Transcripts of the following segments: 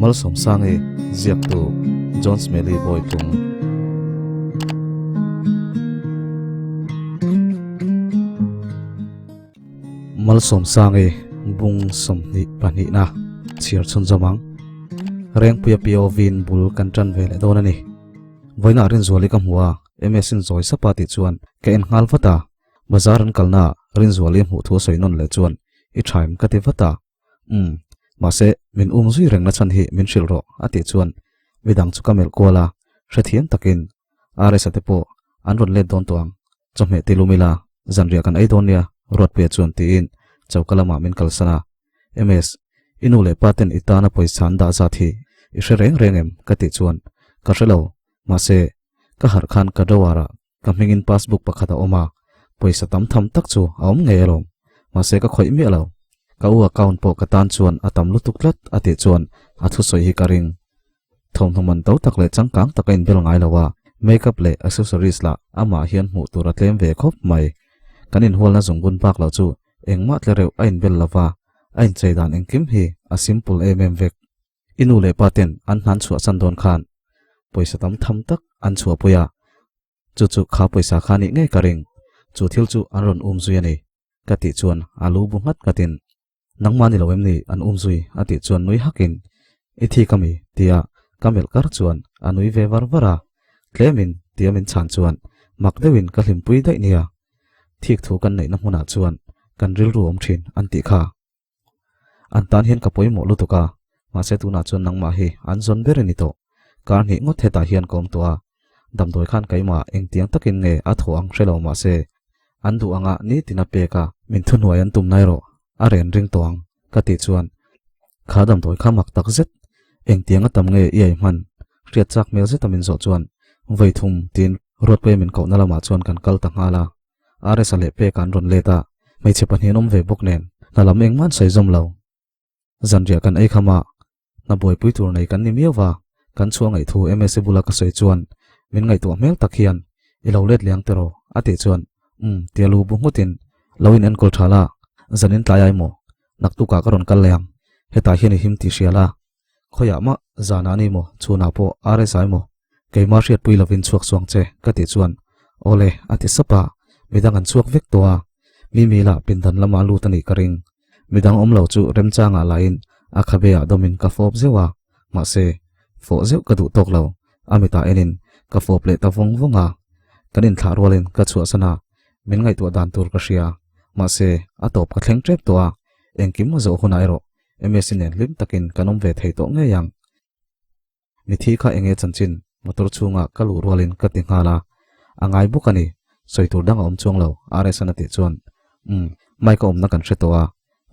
Malsawmsangi ziaktu John Smelly Bawitlung. Malsawmsangi bung 22 na chhiar chhunzawm ang. Rengpuia POV-in bul kan tan ve leh dawn a ni. Vawiinah Rinzuali ka hmu a, MS-in zawi sapa tih chuan ka en nghal vat a. Bazar an kalnaah Rinzuali hmuh thu a sawi nawn leh chuan i thaim ka ti vat a. Umm, mahse min um zui reng na chhan hi min hrilh rawh a tih chuan midang chu ka melh kual a, hrethiam takin RS-a te pawh an rawn let dawn tawh ang, chawhmeh ti lum ila zanriah kan ei dawn nia Ruatpuia chuan tiin choka lamah min kalsan a. MS, i nu leh pa ten i tana pawisa an dah zat hi i hre reng reng em? ka tih chuan ka hre lo, mahse ka harh khan ka drawer ah Ka hmingin passbook pakhat a awm a, pawisa tam tham tak chu a awm ngei alawm. Mahse ka khawih miah lo. Ka u account pawh ka tan chuan a tam lutuk tlat a tih chuan a thusawi hi ka ring. Thawmhnaw man to tak leh changkang tak a inbel ngai lo a, makeup leh accessories lah amah hian hmuh tur a tlem ve khawp mai. Kan inhualna zungbun bak loh chu engmah tle reuh a inbel lo va, a inchei dan engkim hi a simple em em vek. I nu leh pa ten an hnan chhuah san dawn khan pawisa tam tham tak an chhuahpui a, chu chu kha pawisa kha nih ngei ka ring, chu thil chu an rawn um zui a ni, ka tih chuan a lu bu nghat nghatin, Nangmah ni lo em ni an um zui? a tih chuan nui hakin, I thi ka mi? tia ka melh kar chuan a nui ve var var a, tlemin tia min chhan chuan mak deuhin ka hlimpui daih nia, thik thu kan neihna hmunah chuan kan rilru awm thin an tih kha. An tan hian ka pawimawh lutuk a, mahse tunah chuan nangmah hi an zawn ber a ni tawh. Kar hnih ngawt hetah hian ka awm tawh a, damdawi khan keimah engtiang takin nge a thaw ang hre lo mahse an duh anga nitin a pek a, min thuhnuai an tum nai rawh a ren ring tawh ang ka tih chuan kha damdawi kha mak tak zet engtiang a tam nge i ei hman hriat chak hmel zeta min zawh chuan vawi thum tiin Ruatpuia min kohna lamah chuan kan kal ta nghal a. RS-a leh pek an rawn let a, hmeichhe pahnih an awm ve bawk nen hna lam engmah an sawi zawm lo. Zanriah kan ei kham a, hna buaipui tur nei kan ni miau va, kan chhuah ngaih thu MSA bula ka sawi chuan min ngaihtuah hmel tak hian i lo let liang tiraw a tih chuan umm tia lu bu nghutin lo in enkawl tha la, zanin tlai ai maw naktukah ka rawn kal leh ang, hetah hian i him tih hria la, Khawiah mah zanah ni maw, chhunah pawh RSI maw, keimah hriatpui lovin chhuak suang che ka tih chuan Awle a ti sap a, midang an chhuak vek tawh a, Mimi lah pindan lamah lut a nih ka ring. Midang awm lo chu remchangah lahin a khabeah dawmin ka fawp zeuh a, mahse fawh zeuh ka duh tawk lo, a mitah enin ka fawp leh ta vawng vawng a, kan inthlah rualin ka chhuahsan a, min ngaihtuah dan tur ka hria, mahse a tawp ka thleng tep tawh a, engkim a zawh hunah erawh MSc nen hlim takin kan awm ve thei tawh ngei ang. Mithi kha enge chanchin motor chhunga ka luh rualin ka ti nghal a, a ngai bawk a ni, sawi tur dang a awm chuang lo, RS-an a tih chuan, Umm, Mike a awmna kan hre tawh a,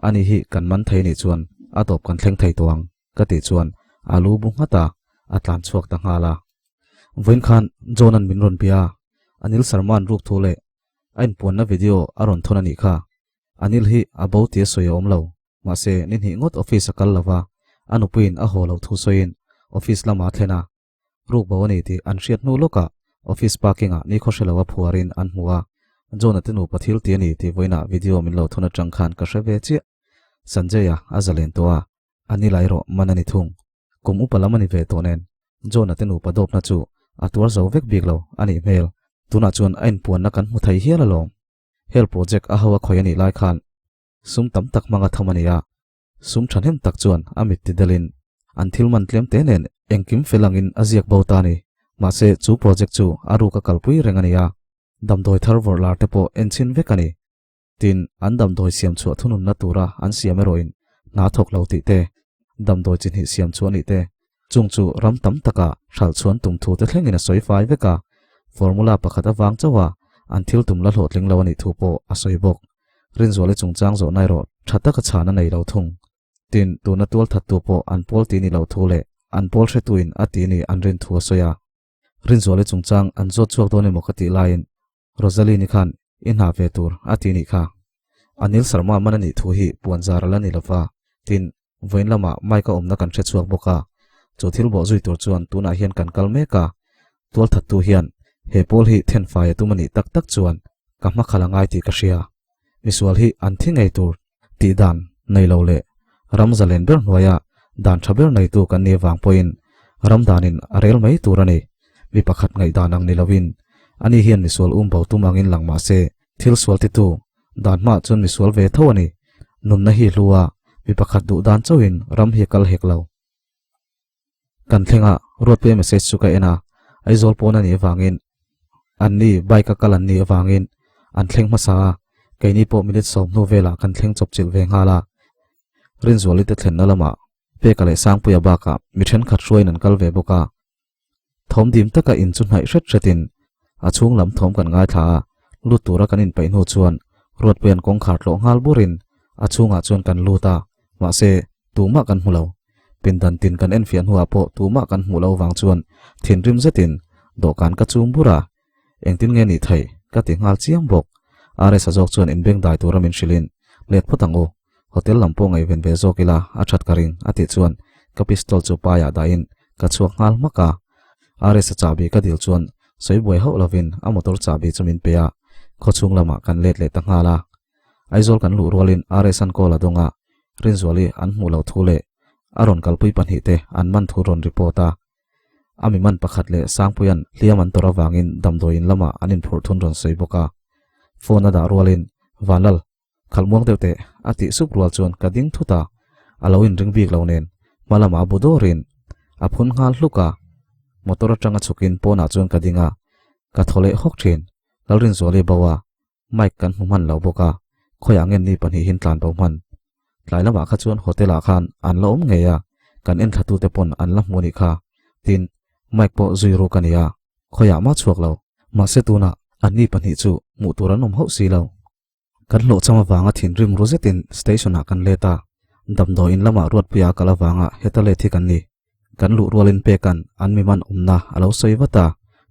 ani hi kan man thei nih chuan a tawp kan thleng thei tawh ang, ka tih chuan a lu bu nghat a, a tlan chhuak ta nghal a. Vawiin khan John-a'n min rawn bia a, Anil Sharma-a'n ruk thu leh a inpuanna video a rawn thawn a nih kha, Anil hi a bo tia sawi a awm lo. Mahse, ni hnih ngawt office a kal lova, a nupuiin a haw loh thu sawiin office lamah a thlen a. Ruk bo a ni tih an hriat hnu lawkah office parking-ah nikhaw hre loa phuarin an hmu a. John-a te nupa thil ti a ni tih vawiinah video min lo thun atang khan ka hre ve chiah. Sanjay-a a zalen tawh a, a ni lai erawh man a ni thung. Kum upa lam a ni ve tawh nen John-a te nupa dawpna chu a tuar zo vek bik lo a nih hmel. Tunah chuan a inpuanna kan hmu thei hial alawm. Hel project a ho a khawi a nih lai khan Sum tam tak hmanga tham a ni a, sum thahnem tak chuan a mit ti delin an thil man tlem te nen engkim fel angin a ziak bo ta a ni. Mahse, chu project chu a ruk a kalpui reng a ni a, damdawi thar vawrh lar te pawh en chhin vek a ni. Tin, an damdawi siam chhuah thununna tura an siam erawhin hna thawk lo tih te, damdawi chi hnih siam chhuah nih te, chung chu ram tam taka hralh chhuan tum thu te thlengin a sawi fai vek a, formula pakhat avang chauha an thil tum la hlawhtling lo a nih thu pawh a sawi bawk. Rinzuali chungchang zawhna erawh tha taka chhan a nei lo thung. Tin, tuna tual thattu pawh an pawl ti ni lo thu leh an pawl hretuin a ti ni an rin thu a sawi a. Rinzuali chungchang an zawt chhuak dawn emaw ka tih laiin Rosaline-i khan i hna ve tur a ti nih kha. Anil Sharma man a nih thu hi puan zar a la ni lova, tin, vawiin lamah Mike-a awmna kan hre chhuak bawk a. Chu thil bawh zui tur chuan tunah hian kan kal mek a, tual thattu hian he pawl hi thenfai a tum a nih tak tak chuan ka hma khalh a ngai tih ka hria. Misual hi an thi ngei tur tih dan nei lo leh ram zalen ber hnuaia Dan tha ber neitu kan nih avang pawhin ram danin a rel mai tur a ni. Mi pakhat ngaihdan ang ni lovin ani hian misual um bo tum angin lang mah se thil sual titu dan hmaah chuan misual ve tho a ni. Nunna hi hlu a, mi pakhat duh dan chauhin ram hi a kal hek lo. Kan thleng a, Ruatpuia message chu ka en a, Aizawl pawn a nih avangin an ni bike a kal an nih avangin an thleng hmasa a, keini pawh minute 10 hnu velah kan thleng chawp chilh ve nghal a. Rinzuali te thlenna lamah Peka leh Sangpuia bakah mi thenkhat hruaiin an kal ve bawk a. Thawm dim taka in chu hnaih hret hretin a chhung lam thawm kan ngaithla a, lut tura kan inpeih hnu chuan Ruatpuia'n kawngkhar tlawh nghal burin a chhungah chuan kan lut a, mahse tumah kan hmu lo. Pindan tin kan enfiah hnuah pawh tumah kan hmuh lo vang chuan thinrim zetin dawhkan ka chum bur a, Engtin nge nih theih? Ka ti nghal chiang bawk. RS-a zawk chuan inbeng dai tura min hrilhin, Let phawt ang u. Hotel lam pawh ngaihven ve zawk ila a that ka ring, a tih chuan ka pistol chu paiah dahin ka chhuak nghal hmak a. RS-a chahbi ka dil chuan sawi buai hauh lovin a motor chahbi chu min pe a, khawchhung lamah kan let leh ta nghal a. Aizawl kan luh rualin RS-a'n call a dawng a, Rinzuali an hmuh loh thu leh a rawn kalpui pahnihte an man thu rawn report a. A mi man pakhat leh Sangpuia'n hliam an tawrh avangin damdawiin lamah an inphurh thun rawn sawi bawk a. Phone a dah rualin, Vanlal, khalh muang deuh teh, a tih sup rual chuan ka ding thut a, a lo inring bik lo nen hma lamah bu dawrin a phun nghal hluk a. Motor atanga chhukin pawnah chuan ka ding a, ka thaw leh hawk thin. Lalrinzuali bo a, Mike kan hmu hman lo bawk a, khawiah nge ni pahnihin tlan bo hman? Tlai lamah kha chuan hotel ah khan an la awm ngei a, kan enthlatute pawn an la hmu anih kha. Tin, Mike pawh zui ruk a ni a, khawiah mah chhuak lo. Mahse tunah anni pahnih chu hmuh tur an awm hauh si lo. Kan hlawhchham avanga thinrim ru zetin station ah kan let a, damdawiin lamah Ruatpuia kal avanga heta let hi kan ni. Kan luh rualin Peka'n an mi man awmna a lo sawi vat a,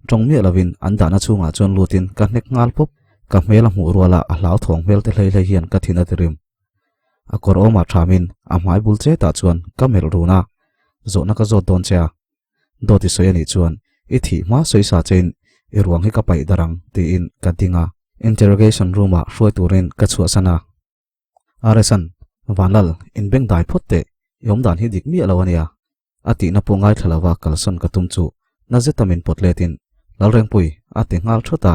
tawng miah lovin an dahna chhungah chuan lutin ka hnek nghal pawp. Ka hmel a hmuh ruala a hlauthawng hmel te hlei hlei hian ka thin a ti rim. A kawr awmah thamin a hmai bul chetah chuan ka melh run a, Zawhna ka zawt dawn che a, dawt i sawi a nih chuan i thih hma sawi sa chein i ruang hi ka paih dar ang tiin ka ding a. Interrogation room-ah hruai turin ka chhuahsan a. RS-a'n, Vanlal, inbeng dai phawt teh, i awm dan hi dik miah lo a nia. A tihna pawh ngaithla lova kalsawn ka tum chu na zeta min pawt letin, Lalrengpui, a ti nghal thawt a.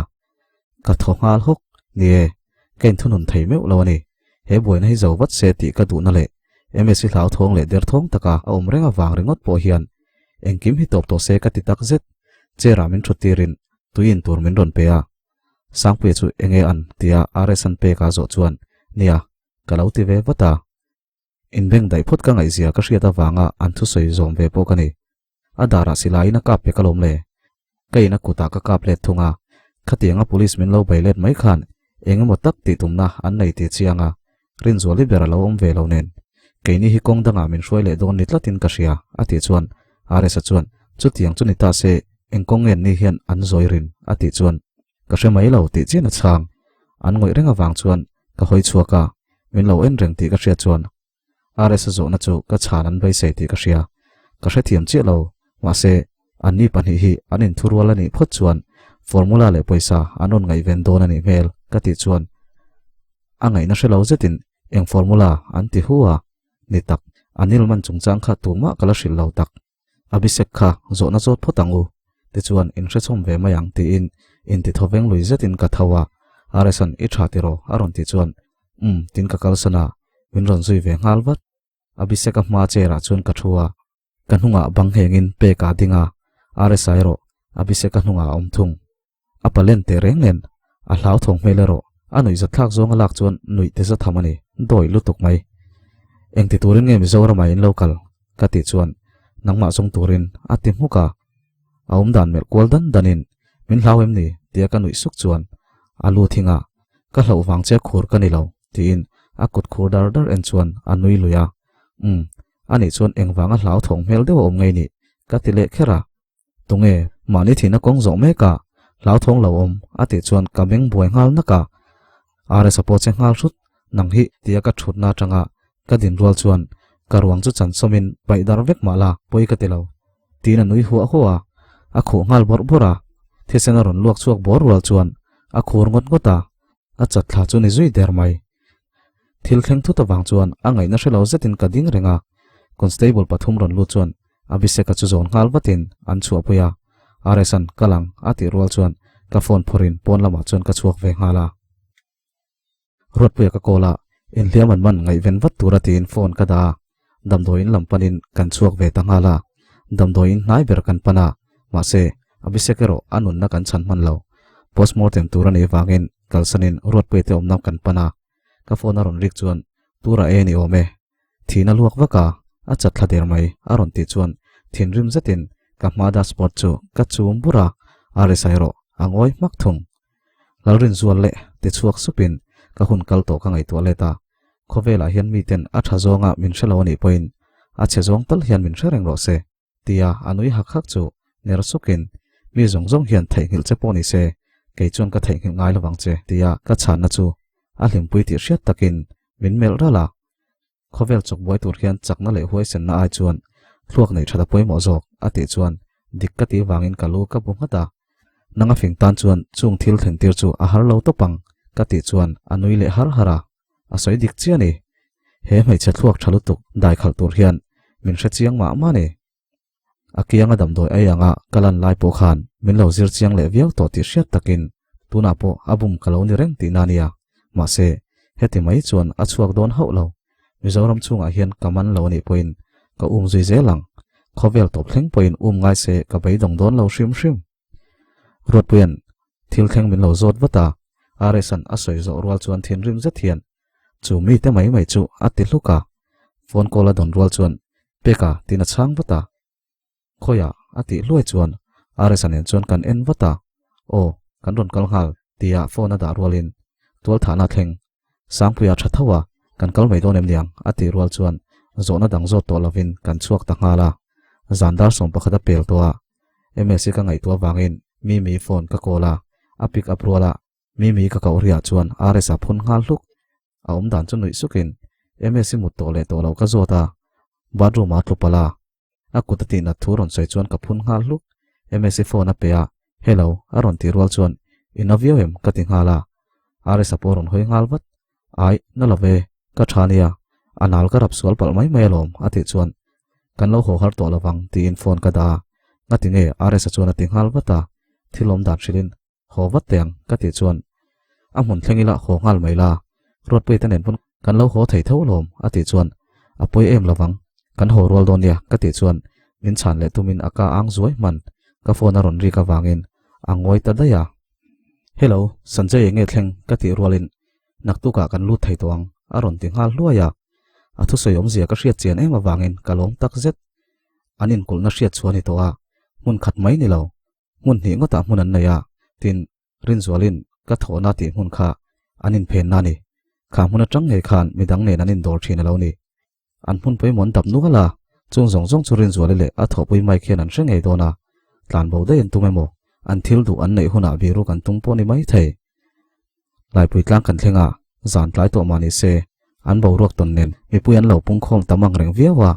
Ka thaw nghal hawk, ni e, ka inthunun thei meuh lo a ni. He buaina hi zo vat se tih ka duhna leh MSc hlauthawng leh derthawng taka a awm reng avang ringawt pawh hian engkim hi tawp tawh se ka ti tak zet. Chair-ah min thut tirin tui in tur min rawn pe a. Sangpuia chu enge an tia RS an pek a zawh chuan nia ka lo ti ve vat a. Inbeng daih phawt ka ngaihzia ka hriat avanga an thusawi zawm ve pawh ka ni. A darah silaiin a kap pe ka lawm le. Ka in a kutah ka kap let thung a, khatianga police min lo bei let mai khan eng emaw tak tih tumna an nei tih chiang a, Rinzuali ber a lo awm ve lo nen. Keini hi kawng dangah min hruai leh dawn ni tlatin ka hria, a tih chuan RS-a chuan, Chutiang chu ni ta se, eng kawng nge ni hian an zawi rin? a tih chuan, Ka hre mai lo tih chian a chhang. An ngawih reng avang chuan ka hawi chhuak a, min lo en reng tih ka hriat chuan RS-a zawhna chu ka chhan an beisei tih ka hria. Ka hrethiam chiah lo, mahse, anni pahnih hi an inthurual a nih phawt chuan formula leh pawisa an rawn ngaihven dawn a nih hmel ka tih chuan a ngaihna hre lo zetin eng formula an ti hu a ni tak. Anil man chungchang kha tumah ka la hrilh lo tak. Abhishek kha zawhna zawt phawt ang u, tichuan inhrechhawm ve mai ang tiin intithawveng lui zetin ka tho a, RS-a'n i tha tiraw a rawn tih chuan umm tiin ka kalsan a, min rawn zui ve nghal vat. Abhishek-a hma chair ah chuan ka thu a, ka hnungah bang nghengin pek ah ding a, RS-a erawh Abhishek-a hnungah a awm thung. A palen teh reng nen a hlauthawng hmel erawh a nuih zatthlak zawng a lak chuan nuih te za tham a ni, dawi lutuk mai. Engti turin nge Mizoramah in lo kal? ka tih chuan nangmah zawng turin a ti hmuk a, a awm dan melh kual dan danin min hlau em ni tia ka nuih suk chuan a lu thing a, ka hlauh vang che khur ka ni lo tiin a kut khur dar dar en chuan a nui lui a, umm anih chuan engvanga hlauthawng hmel deuh a awm ngei nih ka ti leh kher a. Tunge, mahni thihna kawng zawh mek a, hlauthawng lo awm, a tih chuan ka meng buai nghal nak a. RS a pawh che nghal hrut, nang hi tia ka thutna atanga ka din rual chuan ka ruang chu chansawmin paih dar vek mah la, pawi ka ti lo. Tiin a nui huah huah a, a khuh nghal bawrh bawrh a, thisen a rawn luak chhuak bawr rual chuan a khur ngawt ngawt a, a chat thla chu ni zui der mai. Thil thleng thut avang chuan a ngaihna hre lo zetin ka ding reng a. Constable pathum rawn lut chuan Abhishek-a chu zawn nghal vatin an chhuahpui a, RS-a'n ka lang a tih rual chuan ka phone phawrhin pawn lamah chuan ka chhuak ve nghal a. Ruatpuia ka call a, inhliam an man ngaihven vat tura tiin phone ka dah a, damdawiin lam panin kan chhuak ve ta nghal a, damdawiin hnai ber kan pan a, mahse Abhishek erawh a nunna kan chhan hman lo. Postmortem tur a nih vangin kalsanin Ruatpuia te awmna kan pan a, ka phone a rawn rik chuan tura e ni awm e. Thihna luak vak a, a chat thla der mai a rawn tih chuan thinrim zetin ka hma dashboard chu ka chum bur a, a ri sai rawh a ngawi hmak thung. Lalrinzual leh ti chhuak supin ka hun kal tawh ka ngaihtuah let a, khawvelah hian miten a tha zawnga min hre lo anih pawhin a chhe zawng tal hian min hre reng rawh se tia a nui hak hak chu ner sukin mi zawng zawng hian theihnghilh che pawh ni se kei chuan ka theihnghilh ngai lovang che tia ka chhanna chu a hlimpui tih hriat takin min melh ralh a. Khawvel chawk buai tur hian chakna leh huaisenna ai chuan thluak neih that a pawimawh zawk a tih chuan dik ka tih vangin ka lu ka bu nghat a. Nang a fing tan chuan chung thil thlen tir chu a har lo tawp ang ka tih chuan a nui leh har har a. A sawi dik chiah a ni. He hmeichhe thluak tha lutuk dai khalh tur hian min hre chiang mah mah a ni. A kianga damdawi ei anga ka lan lai pawh khan min lo zir chiang leh viau tawh tih hriat takin tunah pawh a bum ka lo ni reng tihna a nia. Mahse, heti mai chuan a chhuak dawn hauh lo. Mizoram chhungah hian ka man lo a nih pawhin ka um zui zel ang. Khawvel tawp thleng pawhin um ngai se ka beidawng dawn lo hrim hrim. Ruatpuia'n thil thleng min lo zawt vat a, RS-a'n a sawi zawh rual chuan thinrim zet hian chu mite mai mai chu a ti hluk a, phone call a dawn rual chuan Peka tiin a chhang vat a. Khawiah a tih hluai chuan RS-a nen chuan kan en vat a, Aw, kan rawn kal nghal tia phone a dah rualin tualthahna thleng Sangpuia tha tho a, kan kal mai dawn em niang a tih rual chuan zawhna dang zawt tawh lovin kan chhuak ta nghal a, zan dar 11 a pel tawh a, Msi ka ngaihtuah vangin Mimi phone ka call a, a pick up rual a, Mimi ka koh riah chuan RS a phun nghal hluk. A awm dan chu nuih sukin Msi mut tawh leh tawh lo ka zawt a, bathroom ah a tlu palh a, a kut a tihnat thu rawn sawi chuan ka phun nghal hluk. Msi phone a pe a, Hello a rawn tih rual chuan I na viau em? ka ti nghal a, RS a pawh rawn hawi nghal vat. Ai, na lo ve, ka tha nia, a nal ka rap sual palh mai mai alawm a tih chuan Kan lo haw har tawh lovang tiin phone ka dah a, ngati nge RS-a chuan a ti nghal vat a, thil awm dan hrilhin haw vat teh ang ka tih chuan a hmun thleng ila haw nghal mai la, Ruatpuii te nen pawn kan lo haw thei tho alawm a tih chuan a pawi em lovang, kan haw rual dawn nia ka tih chuan min chhan leh tumin a ka ang zuai hman, ka phone a rawn rik avangin a ngawi ta daih a. Hello, Sanjay enge thleng ka tih rualin Naktukah kan lut thei tawh ang, a rawn ti nghal hluai a. A thusawi awmzia ka hriat chian em avangin ka lawm tak zet. An inkulhna hriat chhuah a ni tawh a, hmun khat mai ni lo, hmun hnih ngawtah hmun an nei a, tin, Rinzualin ka thawhna tih hmun kha an inphenna a ni. Kha hmun atang ngei khan midang nen an indawr thin a lo ni. An hmun pawimawh an dap nual a, chung zawng zawng chu Rinzuali leh a thawhpui Mike hian an hre ngei dawn a, tlanbo daih an tum emaw, an thil duh an neih hunah biruk an tum pawh ni mai thei. Laipui tlang kan thleng a, zan tlai tawh mah ni se, an boruak tawn nen mipui an lo pungkhawm tam ang reng viau a.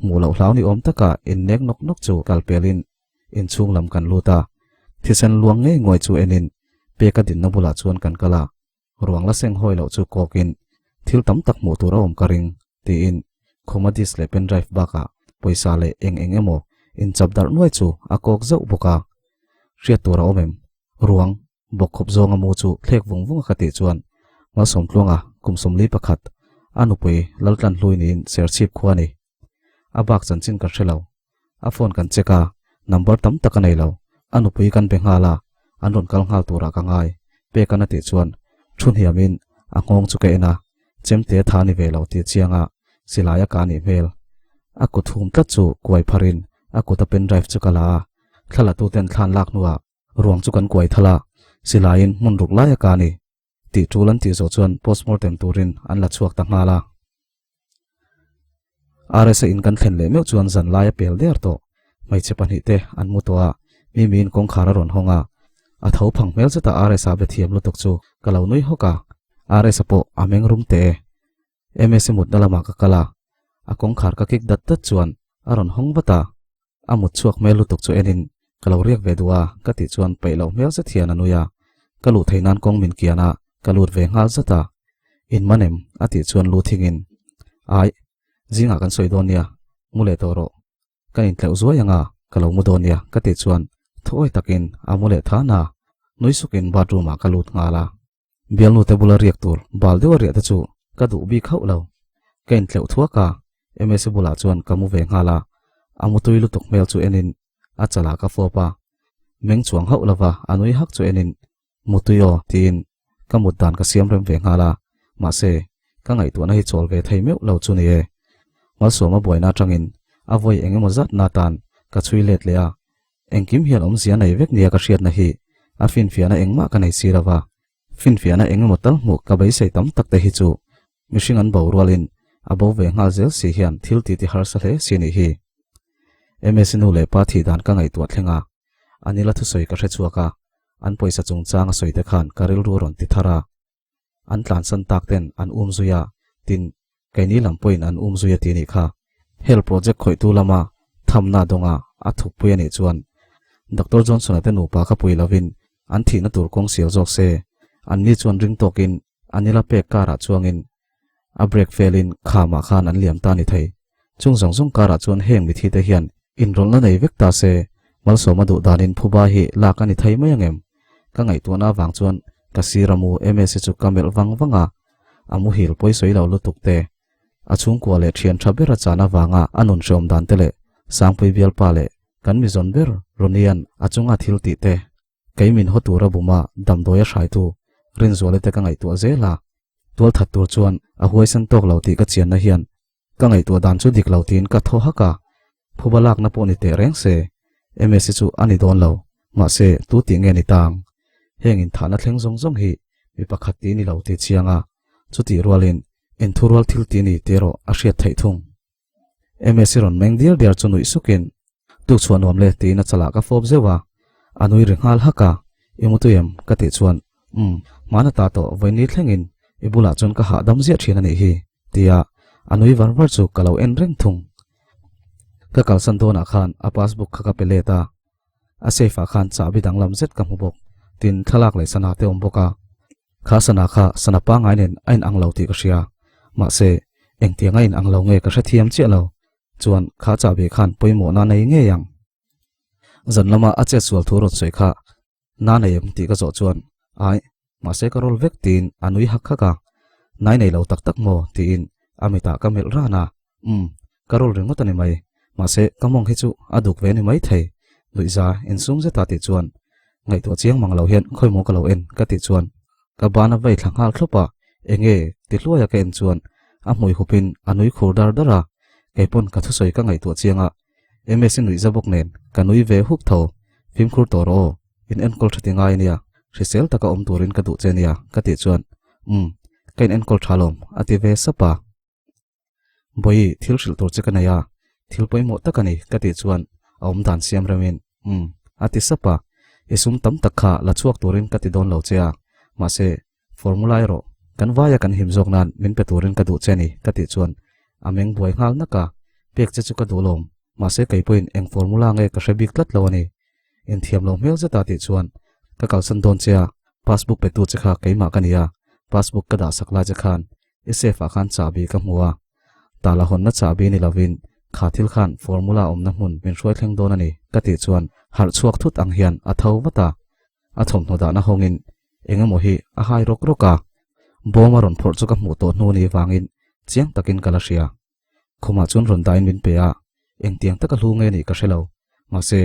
Hmuh loh hlau ni awm taka innek nawk nawk chu kal pelin inchhung lam kan lut a, thisen luang ngei nguai chu enin peka dinna bulah chuan kan kal a. Ruang la seng hawi loh chu kawkin thil tam tak hmuh tur a awm ka ring, tiin khuma disk leh pendrive bakah pawisa leh eng eng emaw inchap darh nuai chu a kawk zauh bawk a. Hriat tur a awm em? Ruang bawk khawp zawnga mu chu thlek vung vung a ka tih chuan Malsawmtluanga kum 41 a nupui Laltlanhlui niin Serchhip khua a ni. A bak chanchin ka hre lo. A phone kan check a, number tam tak a nei lo. A nupui kan be nghal a, an rawn kal nghal turah ka ngai. Pekan a tih chuan thu hniamin a nghawng chu ka en a, chemte tha ni ve lo tih chiang a, silai a ka nih hmel. A kut hum tlat chu kuai pharin a kut a pendrive chu ka la a, thla la tuten thlan lak hnuah ruang chu kan kuai thal a, silaiin hmun ruk lai a ka ni. Tih tul an tih zawh chuan postmortem turin an la chhuak ta nghal a. RSA in kan thlen leh meuh chuan zan lai a pel der tawh. Hmeichhe pahnih te an mu tawh a, Mimiin kawngkhar a rawn hawng a. A tho phang hmel zeta RSA be thiam lutuk chu ka lo nui hawk a. RSA pawh a meng rum teh e. MSA mutna lamah ka kal a, a kawngkhar ka kik dat dat chuan a rawn hawng vat a. A mut chhuak hmel lutuk chu enin ka lo riak ve duh a ka tih chuan peih loh hmel zet hian a nui a, ka luh theih nan kawng min kian a, ka lut ve nghal zat a. In man em? a tih chuan lu thingin, Aih, zingah kan sawi dawn nia. Mu leh tawh rawh. Ka intleuh zuai anga ka lo mu dawn nia ka tih chuan thuawi takin a mu leh than a, nui sukin bathroom ah ka lut nghal a. Bialnu te bula riak tur bal deuha riah te chu ka duh bik hauh lo. Ka intleuh thuak a, Msi bulah chuan ka mu ve nghal a, a mutui lutuk hmel chu enin a chalah ka fawp a, meng chuang hauh lova a nui hak chu enin mutui aw tiin ka mut dan ka siam rem ve nghal a, mahse ka ngaihtuahna hi chawl ve thei meuh lo chu ni e. Malsawma buaina atangin a vawi eng emaw zatna atan ka chhui let leh a, engkim hian awmzia nei vek nia ka hriatna hi a finfiahna engmah ka nei si lo va, finfiahna eng emaw tal hmuh ka beisei tam tak te hi chu mihring an bo rualin a bo ve nghal zel si hian thil titi harsa hle si nih hi. Msi nu leh pa thih dan ka ngaihtuah thleng a, Anila thusawi ka hre chhuak a, an pawisa chungchang a sawi te khan ka rilru a rawn ti thar a. An tlansan tak ten an um zui a, tin, keini lam pawhin an um zui a ti nih kha. Hel project khawihtu lama thamna dawnga a thukpui a nih chuan Doctor Johnson-a te nupa kha pui lovin an thihna tur kawng sial zawk se, anni chuan ring tawkin Anila pek karah chuangin a brake fail-in khamah khan an liam ta ni thei. Chung zawng zawng karah chuan heng mithi te hian inrawlhna nei vek ta se, Malsawma duh danin phuba hi lak a ni thei mai angem? Ka ngaihtuahna avang chuan ka sir a mu Msa chu ka melh vang vang a, a muhil pawi sawi lo lutuk te, a chhungkua leh thian tha ber a chan avanga a nun hreawm dan te leh Sangpui bialpa leh kan mizawn ber Ronian a chunga thil tih te Kei min haw tura buma damdawi a hraitu Rinzuala te ka ngaihtuah zel a, tual that tur chuan a huaisan tawk lo tih ka chianna hian ka ngaihtuah dan chu dik lo tiin ka thaw hak a, phuba lakna pawh ni teh reng se Msi chu a ni dawn lo, mahse tu tih nge ni tang? Heng inthahna thleng zawng zawng hi mi pakhat tih ni lo ti chiang a, chutih rualin inthurual thil tih ni tih erawh a hriat theih thung. Msi rawn meng diar diar chu nuih sukin, Tuk chhuah nuam le tiin a chalah ka fawp zeuh a, a nui ri nghal hak a, I mutui em? ka tih chuan, Umm, hmana ta tawh vawiin ni thlengin i bulah chuan ka hahdam ziah thin a nih hi, tia a nui var var chu ka lo en reng thung. Ka kalsan dawnah khan a passbook kha ka pe let a, a safe ah khan chahbi danglam zet ka hmu bawk, tin thlalak leh sana te awm bawk a. Kha sana kha sana pangngai nen a inang lo tih ka hria, mahse engtiang a inang lo nge ka hrethiam chiah lo, chuan kha chahbi khan pawimawhna nei ngei ang. Zan lama a chet sual thu rawn sawi kha na nei em tih ka zawh chuan ai, mahse ka rawl vek tiin a nui hak hak a, nai nei lo tak tak maw tiin a mitah ka melh ran a, umm ka rawl ringawt a ni mai, mahse ka mawng hi chu a duk ve a ni maithei, nuihza insum zeta tih chuan ngaihtuah chiang mang lo hian khawi maw ka lo en ka tih chuan ka ban a vei thla nghal thlawp a, enge ti hluaia ka en chuan a hmui hupin a nui khur dar dar a, keipawn ka thusawi ka ngaihtuah chiang a, Msi nuihza bawk nen ka nui ve huk tho, fimkhur tawh rawh aw, in enkawl tha ti ngai ania, hrisel taka awm turin ka duh che ania ka tih chuan umm ka in enkawl tha lawm a ti ve sap a. Bawihi thil hrilh tur che ka nei a, thil pawimawh tak a ni ka tih chuan a awm dan siam remin umm a ti sap a, i sum tam tak kha la chhuak turin ka ti dawn lo che a, mahse formula erawh kan vaia kan him zawk nan min pe turin ka duh che a ni ka tih chuan a meng buai nghal nak a, pek che chu ka duh lawm, mahse kei pawhin eng formula nge ka hre bik tlat lo a ni. Inthiam lo hmel zeta tih chuan ka kalsan dawn che a, passbook petu che kha keimah ka ni a, passbook ka dah sak lai che khan I safe ah khan chahbi ka hmu a, tala hawnna chahbi ni lovin kha thil khan formula awmna hmun min hruai thleng dawn a ni ka tih chuan harh chhuak thut ang hian a tho vat a, a thawmhnaw dahna hawngin eng emaw hi a hai rawk rawk a, bawm a rawn phawrh chu ka hmuh tawh hnu ni vangin chiang takin ka la hria. Khumah chuan rawn dahin min pe a, engtiang taka hlu nge nih ka hre lo, mahse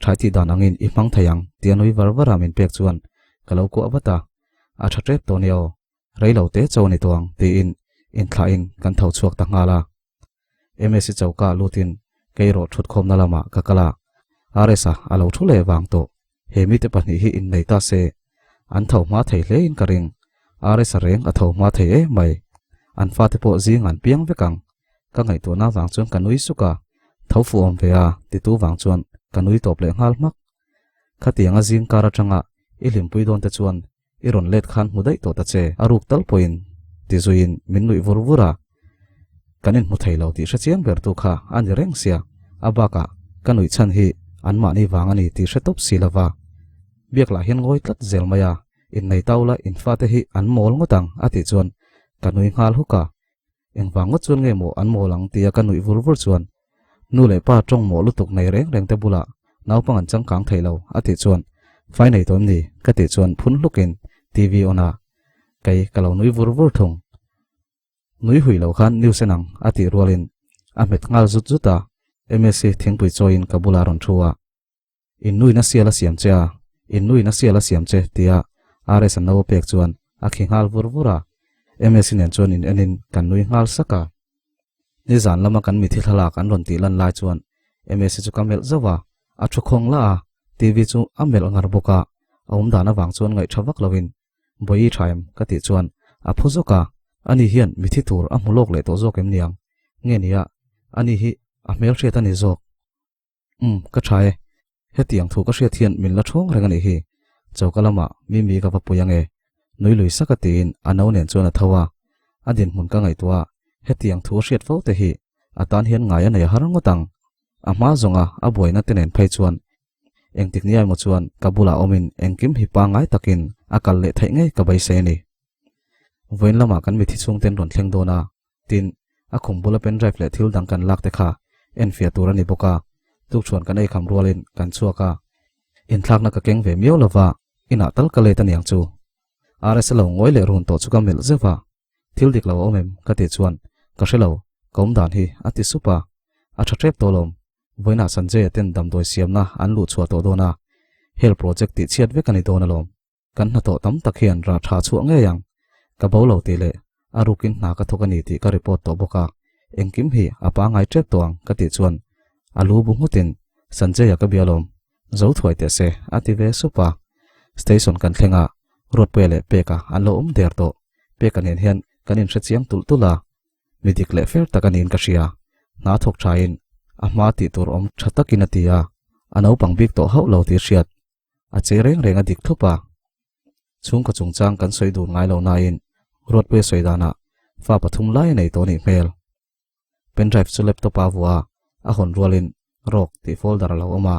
Thai tih dan angin i hmang thei ang tia nui var vara min pek chuan ka lo kuah vat a, a tha tep tawh nia aw. Rei lo te cho a ni tawh ang tiin inthlahin kan tho chhuak ta nghal a. Msi choka lutin kei erawh thutkhawmna lamah ka kal a, RS-a a lo thu leh vang tawh. He mite pahnih hi innei ta se an tho hma thei hlein ka ring. RS-a reng a tho hma thei em mai. An fate pawh zing an piang vek ang. Ka ngaihtuahna vang chuan ka nui suk a, tho fuh awm ve a titu vang chuan ka nui tawp leh nghal hmak. Khatianga zing kar atanga i hlimpui dawn te chuan I rawn let khan hmu daih tawh ta che, a ruk tal pawhin ti zuiin min nuih vur vur a. Kan inhmu thei lo tih hre chiang ber tu kha a ni reng sia, a bakah ka nuih chhan hi anmahni vang a ni tih hre tawp si lova. Biak lah hian ngawi tlat zel mai a, innei tau la in fate hi an mawl ngawt ang a tih chuan ka nui nghal huk a. Engvang ngawt chuan nge maw an mawl ang tia ka nuih vur vur chuan. Nu leh pa tawng mawh lutuk nei reng reng te bulah naupang an changkang thei lo a tih chuan fai nei tawh em ni ka tih chuan phun hlukin TV on a kei ka lo nui vur vur thung. Nui hui lo khan news en ang a tih rualin a hmet nghal zut zut a, Msi thingpui chawiin ka bulah a rawn thu a. In nuin a sial a siam che a, in nuin a sial a siam che tia RS an lo pek chuan a khi nghal vur vur a. Msi nen chuan in enin kan nui nghal sak a. Nizan lama kan mithi thlalak an rawn tih lan lai chuan Msi chu ka melh zauh a, a thu khawng lah a, TV chu a melh ngar bawk a, a awm dan avang chuan ngaihṭha vak loin Bawi tha em? ka tih chuan a phu zawk a, ani hian mithi tur a hmu lawk leh tawh zawk em niang? Nge nia, ani hi a hmelhriat a ni zawk. Umm, ka tha e. Hetiang thu ka hriat hian min la ṭhawng reng a nih hi. Choka lamah Mimi ka va pui ange. Nui lui sak a tiin a no nen chuan a tho a. A dinhmun ka ngaihtuah a, hetiang thu a hriat fo te hi a tan hian ngai a nei a har ngawt ang. A hma zawnga a buaina te nen phei chuan engtik ni emaw chuan ka bulah awmin engkim hi pangngai takin a kal leh theih ngei ka beisei a ni. Vawiin lamah kan mithi chhungten rawn thleng dawn a, Tin, a khum bula pen drive leh thil dang kan lak te kha enfiah tur a ni bawk a, tukṭhuan kan eikham rualin kan chhuak a, inthlakna ka keng ve miau lova, inah tal ka let aniang chu. RS a lo ngawi leh run tawh chu ka melh zeuh a, thil dik lo a awm em ka tih chuan ka hre lo, ka awm dan hi a ti sup a, a ṭha ṭep tawh lawm, vawiinah Sanjay-a ten damdawi siamna an luh chhuah tawh dawn a, hel project tih chhiat vek a ni dawn alawm. Kan hnathawh tam tak hian rah tha chhuah ngei ang. Ka bo lo tih leh a rukin hna ka thawk a ni tih ka report tawh bawk a, engkim hi a pangai tep tawh ang ka tih chuan a lu bu nghutin Sanjay-a ka bia lawm, zo thuai teh se a ti ve sup a. Station kan thleng a, Ruatpuia leh Peka an lo awm der tawh. Peka nen hian kan inhre chiang tulh tulh a, mi dik leh fer tak a niin ka hria. Hna thawk thain a hma tih tur awm tha takin a ti a, a naupang bik tawh hauh lo tih hriat. A che reng reng a dik thlup a. Chhungkaw chungchang kan sawi dun ngai lo nain Ruatpuia sawi danah fa pathum lai a nei tawh nih hmel. Pendrive chu laptop a vuah a, a hawn rualin Rock tih folder a lo awm a.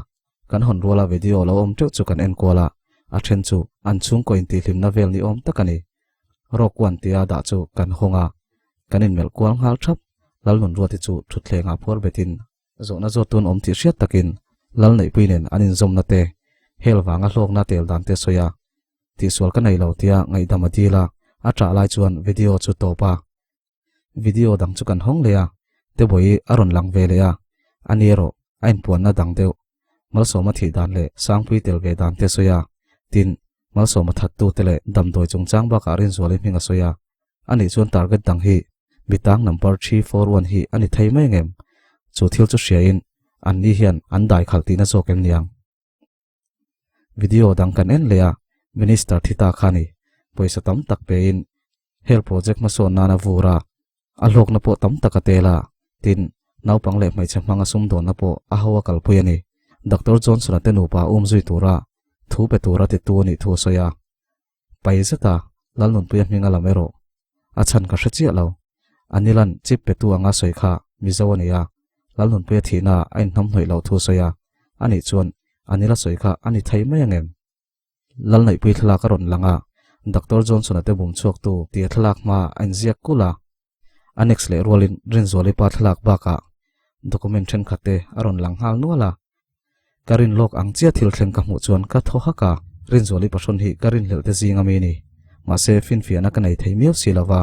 Kan hawn ruala video lo awm teuh chu kan en kual a, a then chu an chhungkaw intihhlimna vel ni awm tak a ni. Rock one tia dah chu kan hawng a, kan inmelh kual nghal thap. Lalnunruati chu thutthlengah phuar betin Zawhna zawt tun awm tih hriat takin Lalneihpui nen an inzawmna te, hel vanga hlawkna tel dan te sawi a, tihsual ka nei lo tia ngaihdam a dil a, a ṭah lai chuan video chu tawp a. Video dang chu kan hawng leh a, Tebawii a rawn lang ve leh a, ani erawh a inpuanna dang deuh. Malsawma thih dan leh Sangpui tel ve dan te sawi a, tin, Malsawma thattu te leh damdawi chungchang bakah Rinzuali hming a sawi a, Anih chuan target dang hi mitang number 341 hi a ni thei mai ngem? Chu thil chu hriain anni hian an dai khalh tihna zawk em niang? Video dang kan en leh a, Minister thi ta kha ni, pawisa tam tak pein hel project hmasawn nan a vur a, a hlawkna pawh tam tak a tel a, tin, naupang leh hmeichhe hmanga sumdawnna pawh a ho a kalpui a ni. Doctor Johnson-a te nupa umzui tura thu pe tura titu a nih thu a sawi a. Pai zeta Lalnunpuia hming a lam erawh a chhan ka hre chiah lo. Anilan chip petu anga sawi kha Mizo a ni a, Lalnunpuia thihna a inhnamhnawih loh thu sawi a, anih chuan Anila sawi kha a ni thei mai angem? Lalneihpui thlalak a rawn lang a, Doctor Johnson-a te bum chhuaktu tia thlalak hma a inziak kulh a. Annex leh rualin Rinzuali pa thlalak bakah document thenkhat te a rawn lang nghal nual a. Ka rin lawk ang chiah thil thleng ka hmuh chuan ka thaw hak a, Rinzuali pahrawn hi ka rinhlelh te zing ami ni. Mahse finfiahna ka nei thei miau si lova,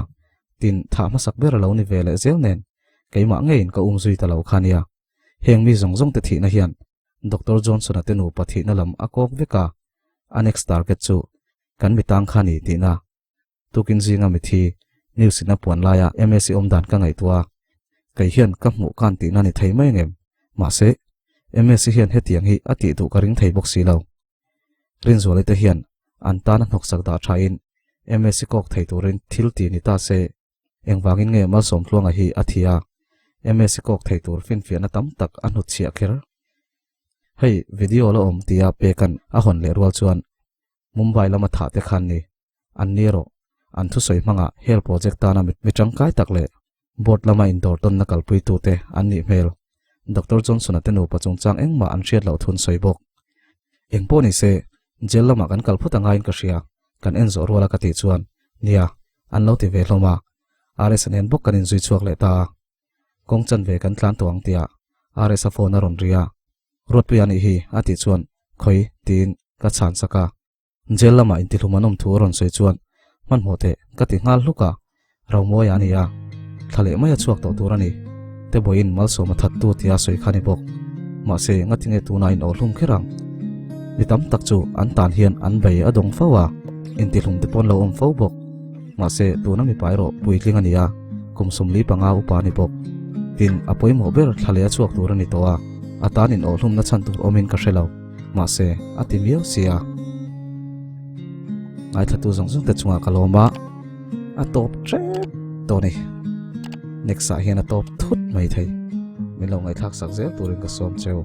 tin thah hmasak ber a lo ni ve leh zel nen keimah ngeiin ka um zui ta lo kha nia. Heng mi zawng zawng te thihna hian Doctor Johnson-a te nupa thihna lam a kawk vek a, annex target chu kan mitang kha ni tihna. Tukin zinga mithi news in a puan laia MSc awm dan ka ngaihtuah a, kei hian ka hmuh kan tihna ni thei mai angem? Mahse, MSc hian hetiang hi a tih duh ka ring thei bawk si lo. Rinzuali te hian an tana hnawksak dah thain MSc kawk thei turin thil ti ni ta se, engvangin nge Malsawmtluanga hi a thi a, MSc kawk thei tur finfiahna tam tak a hnutchhiah kher? Hei video la awm tia Peka'n a hawn leh rual chuan Mumbai lama thah te khan ni. An ni erawh an thusawi hmangah hel project tana mi tangkai tak leh board lama indawr tawnna kalpuitute an nih hmel. Doctor Johnson-a te nupa chungchang engmah an hriat loh thun sawi bawk. Eng pawh ni se, jail lamah kan kal phawt a ngaiin ka hria, kan en zawh ruala ka tih chuan, Nia, an lo ti ve hlawm a. RS-a nen bawk kan inzui chhuak leh ta a. Kawng chanve kan tlan tawh ang tia. RS-a phone a rawn ri a, Ruatpuia nih hi a tih chuan khawi tiin ka chhan sak a. Jail lamah intihlum an awm thu a rawn sawi chuan hmanhmawh teh ka ti nghal hluk a, Romawi a ni a, thla leh mai a chhuak tawh tur a ni. Tebawiin malsawm a thattu tia sawi kha a ni bawk. Mahse, ngatinge tunah in awhlum kher ang? Mi tam tak chu an tan hian an bei a dawng fo a, intihlum te pawn lo awm fo bawk. Mahse, tuna mipa erawh puitling a ni a, kum 45 upa a ni bawk. Tin, a pawimawh ber thla leh a chhuak tur a ni tawh a, a tan in awhlumna chhan tur awmin ka hre lo. Mahse, a ti miau si a. Ngaithlatu zawng zawng te chungah ka lawm a, a tawp tep tawh a ni. Next ah hian a tawp thut mai thei. Min lo ngaihthlak sak zel turin ka sawm cheu.